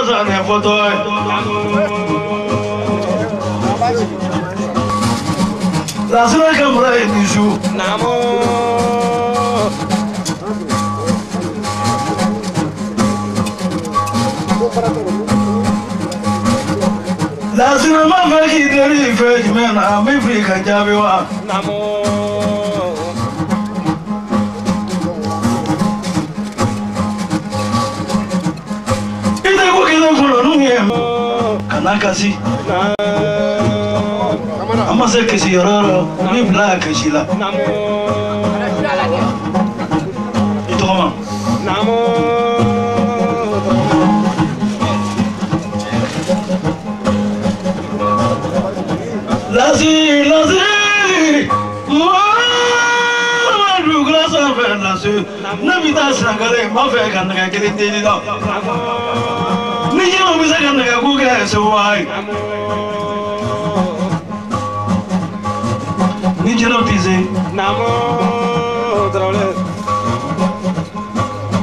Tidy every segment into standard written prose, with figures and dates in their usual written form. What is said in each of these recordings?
sa nin fɔtɔ ye. Lasina Kamara ye nin su. Lasina ma fɛ k'i deli fɛn jumɛn na n bɛ fɛ i ka jaabi wa. I tɛ ko kelen kɔnɔ n'u ye kana kasi. An ma se kasi yɔrɔ o yɔrɔ u b'i bila a kasi la. I tɔgɔma. Lasi lasi maa dugukolo sanfɛ lasi ne bɛ taa Sɛnɛgali n b'a fɛ ka nɛgɛ kelen deli la. Ni jinɛw bɛ se ka nɛgɛ ko kɛ segu wa ye. Ni jinɛw tɛ se.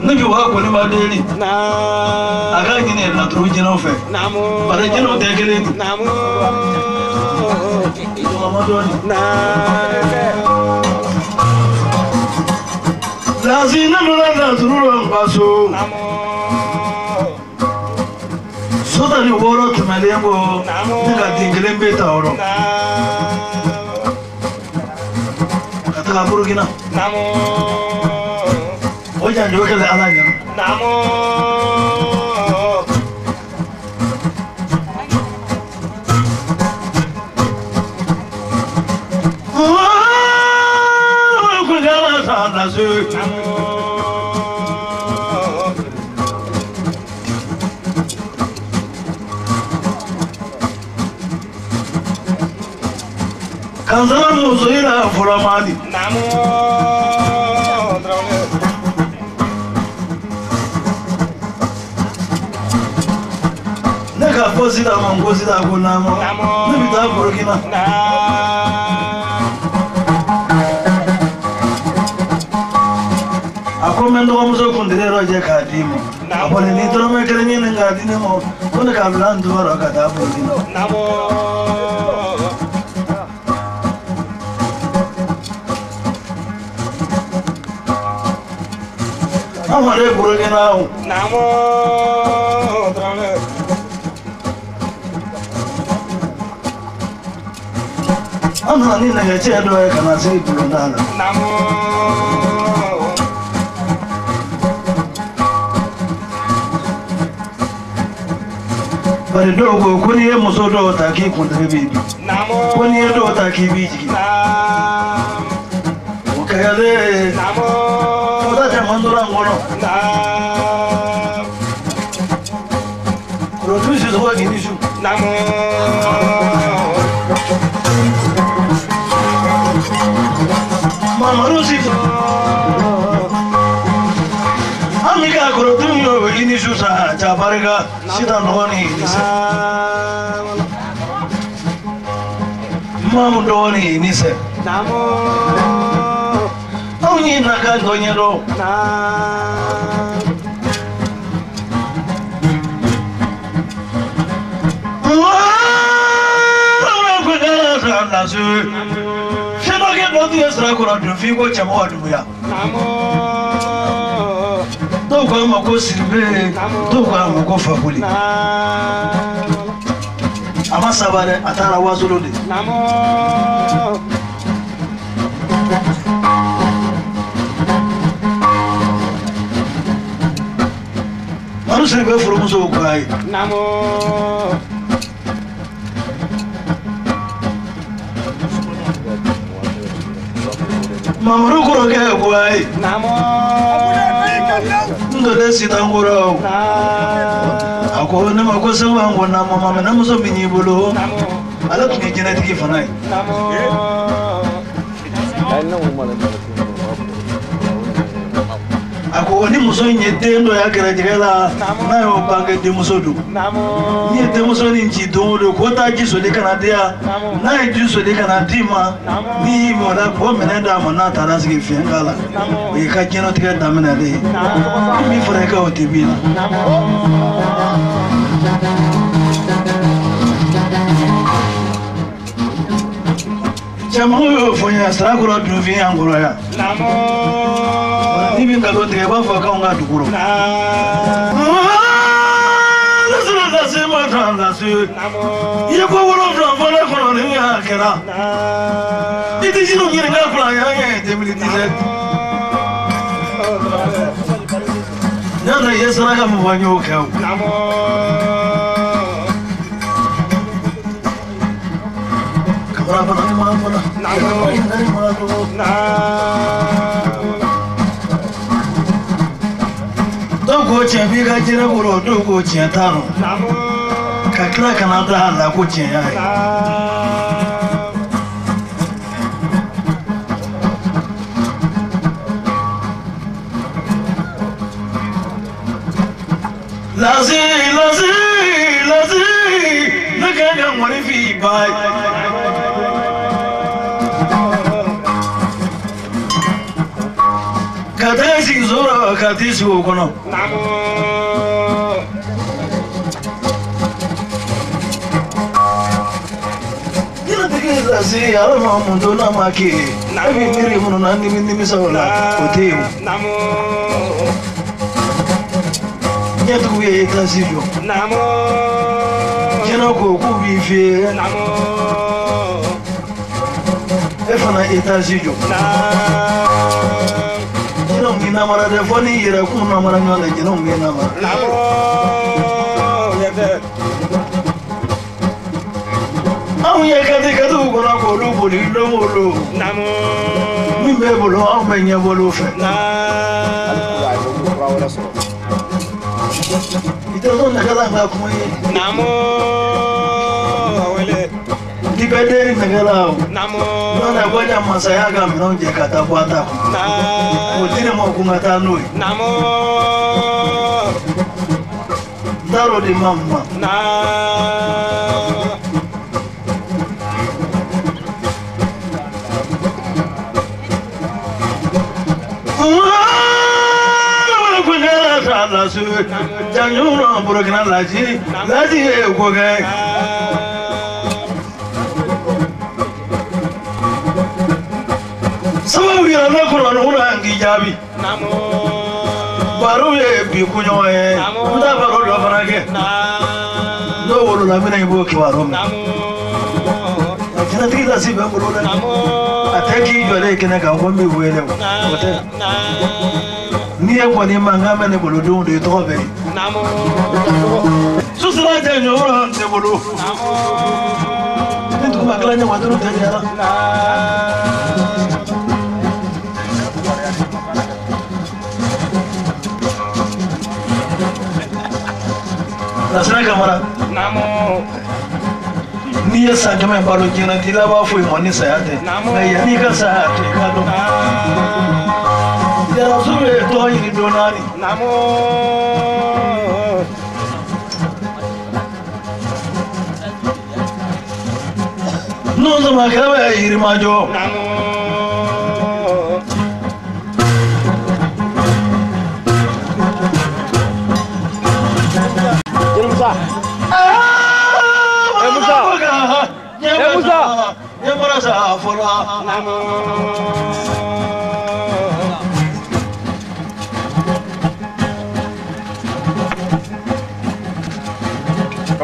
Ne bɛ wa kɔni deli. A ka ɲini laturu jinɛw fɛ. Bari jinɛw tɛ kelen ye. Lasi ne donna laturu la n ka so. So 16 tɛmɛnen kɔ ne ka den kelen bɛ ta yɔrɔ. Ka taga Burukina. O janjo kɛlen Ala ɲɛna. Kansara muso i la fɔlɔ man di. Ne ka fɔ sisan ma ko sisan ko naamu ne bɛ taa Burukina. A ko n bɛ n dɔgɔmuso kuntigi dɔ jɛ k'a d'i ma. A ko ni dɔrɔmɛ kelen ɲini k'a di ne ma ko ne k'a bila n tɔgɔ ka taa Burukina. An fana ye Burukina o. An nana ni nɛgɛcɛ dɔ ye ka na se bulonda la. Bari dɔw ko ko n'i ye muso dɔw ta k'i kuntigi b'i bin. Ko n'i ye dɔw ta k'i b'i jigin. O kɛlen fɔta caman tora n kɔnɔ. Korotu sisogo k'i ni su. Mamadu si. An bɛ ka korotu min o i ni su sa jabarika sisan dɔgɔnin i ni sɛ. Mamu dɔgɔnin i ni sɛ. Anw y'i na ka dɔ ɲɛdɔn. Fɛn dɔ tun ye Sirakɔrɔ dunfin ko Cɛmɔgɔ Dunbuya. Dɔw ko a ma ko Siribe, dɔw ko a ma ko Fakoli. A ma saba dɛ, a taara Wasolo de. Madu Siribe furumuso ko a ye. Mamadu kɔrɔkɛ ko a ye. N donnen Sitankɔrɔ. A ko ne ma ko Segu an ko naamu ma minɛ muso min y'i bolo. Ale tun ye jinɛtigi fana ye. A ko ni muso in ye den dɔ y'a gɛrɛjɛgɛ la n'a y'o bange denmuso don. N'i ye denmuso nin ci don o don ko taa ji soli ka na di yan n'a ye ji soli ka na d'i ma n'i y'i mɔ la k'o minɛ d'a ma n'a taara sigi fiɲɛ k'a la o y'i ka diɲɛlatigɛ daminɛlen ye. Ni min fɔra i ka o tɛ bin na. Cɛmɔgɔ y'o fɔ n ɲɛna Sarakɔrɔ dunfin y'an kɔrɔ yan. Ni min nkalon tigɛ i b'a fɔ k'anw ka dugu rɔ. I ye ko 7 fɔ ne kɔnɔ ni y'a kɛra. I tɛ jiriw ɲininka fila y'an ye 2017. N y'a dɔn i ye saraka min fɔ n y'o kɛ o. Dɔw ko tiɲɛ b'i ka jinɛ bolo, dɔw ko tiɲɛ t'a rɔ. Ka tila ka na da a la ko tiɲɛ y'a ye. Lasi, lasi, lasi, ne ka kan ka ŋɔni f'i ba ye. Ka taa sigi so la ka t'i sigi o kɔnɔ. Jinɛtigi lase ala ma mun to n'a ma kɛ ye. E bɛ miiri minnu na ni nimisa o la o tɛ yen o. Ɲɛtigiw ye etasi jɔ. Jinɛ ko k'u b'i fiyɛ. E fana etasi jɔ. Jinɛw k'i namara dɛ fɔ n'i yɛrɛ k'u namara ɲɔgɔn na jinɛw k'i namara. Anw ye kati katiw kɔnɔ k'olu boli don o don. Min b'e bolo anw bɛ ɲɛbɔ olu fɛ. I tɛ sɔn nɛgɛ la nka kuma ye. I bɛ den nɛgɛ la o. N'o tɛ ko ja masaya ka minɛnw jɛ ka taa bɔ a ta kɔnɔ. O di ne ma ko n ka taa n'o ye. N t'a dɔn de ma mun ma. Janjura Burkina Laji, Laji ye ko kɛ. Sababu yɛrɛ ne kɔnɔ na k'i jaabi. Baro ye bi kunɲɔgɔn ye, n bɛ taa baro dɔ fana kɛ. N'o wolola n bɛna i b'o kibaru mɛn. A jinɛtigi lasi bɛ n bolo dɛ. A tɛ k'i jɔlen kɛnɛ kan ko n b'i wele o. O tɛ. N'i ye kɔni mankan mɛn ne bolo don de tɔgɔ bɛ yen. Susura jɛ ɲɔgɔn ne bolo. Ni dugu ma kila ɲama duuru tɛ jɛra. Lasana Kamara. N'i ye san 100 balo diɲɛ t'i laban foyi ma ni saya tɛ. Nka yanni i ka saya to i ka dɔn. Yarasu ye tɔgɔ ɲini don naani. N'o samakɛ bɛ Yirimajɔ. Musa. Ɲɛ bɔra sa fɔlɔ.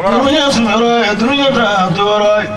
Dunuya sumɛrɛ ye dunuya ta tɔɔrɔ ye.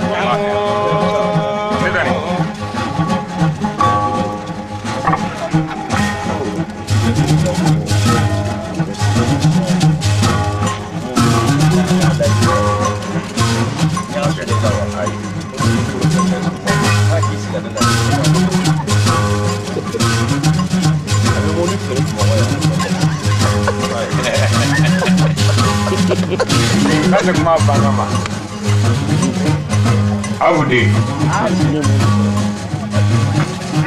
K'ale kuma banna ma. Aw de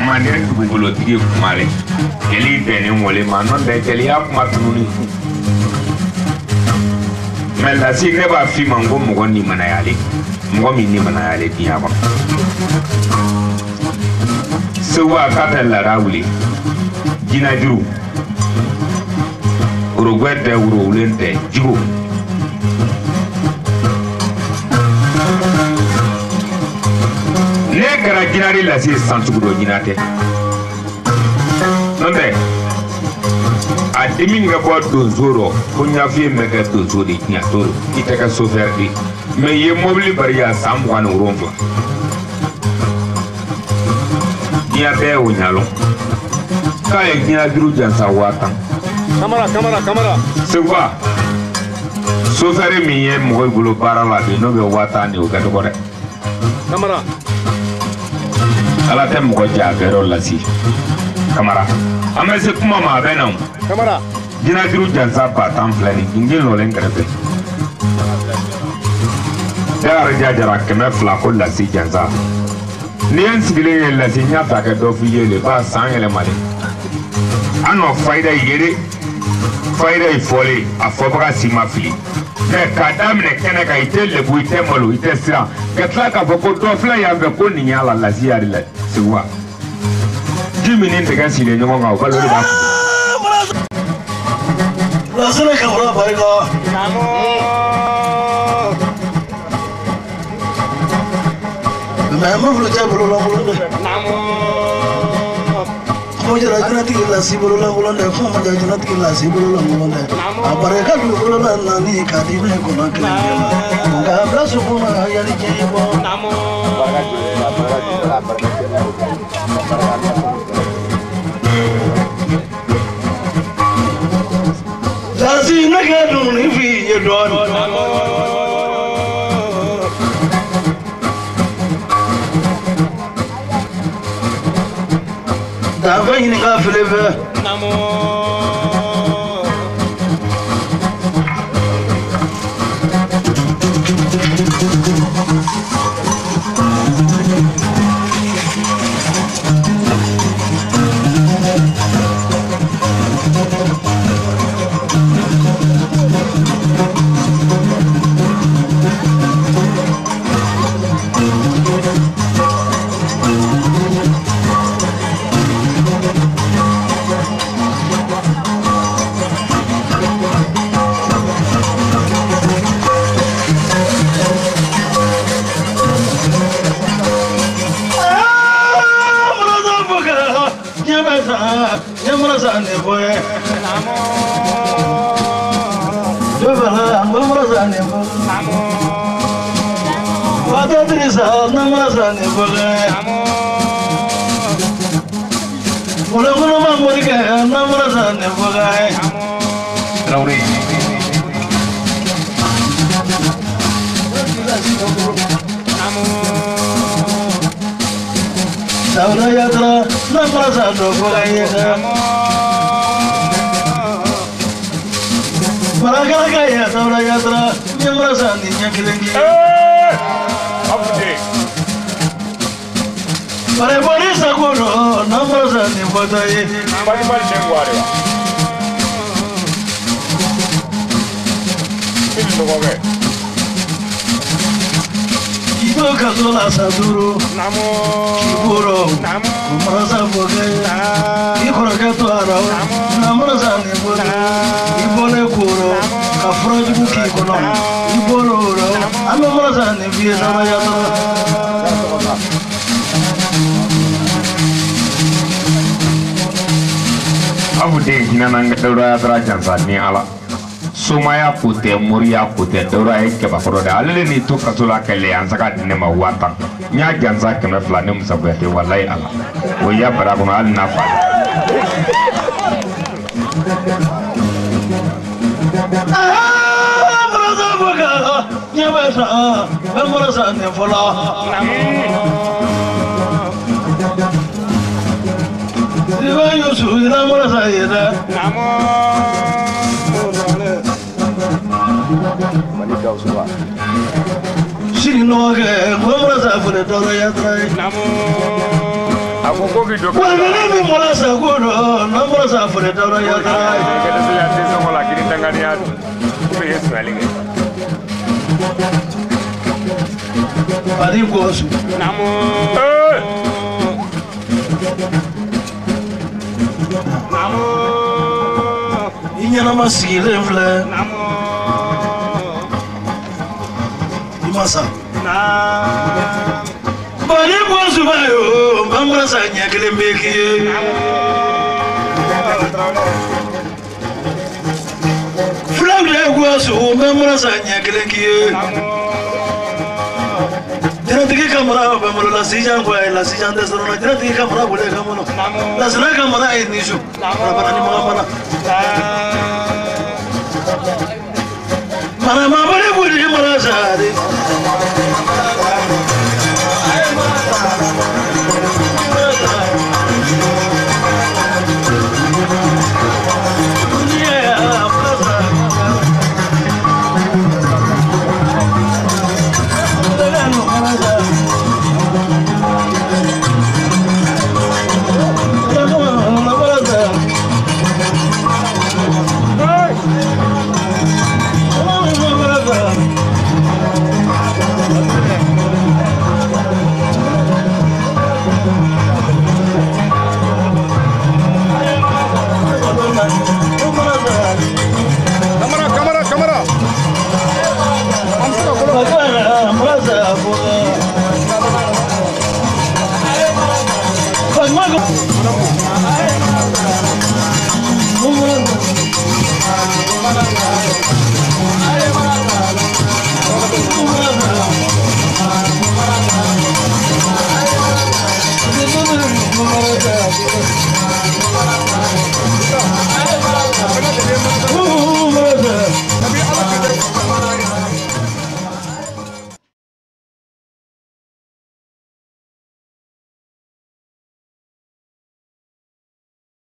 manden dugukolotigi kumale jeli bɛnnen wale ma n'o tɛ jeliya kuma tununi. Mɛ lasi ne b'a f'i ma ko mɔgɔ nimanayalen mɔgɔ min nimanayalen diɲɛ kɔnɔ. Segu a k'a tɛ laada wuli jinajuru worogwɛ tɛ worowulen tɛ jigo. Ne kɛra jinɛri lase san sugu dɔ jinɛ tɛ. N'o tɛ a dimi ka bɔ donso rɔ ko n y'a f'i ye mɛ kɛ donso de tiɲɛ t'o rɔ i tɛ kɛ sofɛri de mɛ i ye mobili bari yan san 27. Diɲɛ bɛɛ y'o ɲalɔn k'a ye diɲɛ duuru jansa 10,000. Kamara Kamara Kamara. Seguba sofɛri min ye mɔgɔ bolo baara la bi n'o bɛ 10,000 de o ka dɔgɔ dɛ. Kamara. Ala tɛ mɔgɔ jɛ a bɛɛ rɔ lasi. Kamara an bɛ se kuma ma a bɛ na o. Kamara. Diɲɛ duuru jansa 10,000 filɛ nin gingin lɔlen kɛrɛfɛ. Bakarijan jara 200 ko lasi jansa. Ni ye n sigilen ye lasi n y'a ta kɛ dɔ f'i ye le ba san yɛlɛma de. An nɔ fayida ye dɛ. Fayida ye fɔlen a fɔbaga si ma fili. Mɛ k'a daminɛ kɛnɛ kan i tɛ lebu i tɛ malo i tɛ siran ka tila k'a fɔ ko dɔ filɛ yan fɛ ko nin y'a la lasi y'a de la Seguba. Ji min ni dɛgɛ sigilen ɲɔgɔn kan o balo de b'a kun. Lasana Kamara barika. Mɛ ma folo cɛ bolo lankolon dɛ. Kuma jara jinɛtigi lasi bolo lankolon dɛ. Kuma ma jara jinɛtigi lasi bolo lankolon dɛ. A barika dugukolo la naani k'a di ne kɔnɔ kelen kelen ma. Nka a bila so kɔnɔ a yali diɲɛ bɔ. Lasi ne kɛ dumuni f'i ye dɔɔnin. Dafa ɲininka fili fɛ. Jansa ni ala somaya ko tɛ moriya ko tɛ dawura ye kɛbakɔrɔ dɛ ale de n'i to kaso la kɛlɛ an saga di ne ma 10,000 n y'a jansa 200 ne Musa Kuyate walayi ala o ya bara kɔnɔ hali n'a fa. I ɲɛnama sigilen filɛ. I ma sa. Bani bɔ suba yo bambara sa ɲɛ kelen bɛ k'i ye. Fulaw de ye su bambara sa ɲɛ kelen k'i ye. Jɛnɛtigi ka mara bɛ n bolo lasijan ko a ye lasijan tɛ sɔrɔ la jɛnɛtigi ka mara bolo ka bolo lasina ka mara ye nisu barabara ni maga mana. Mara ma boli boli mara sare.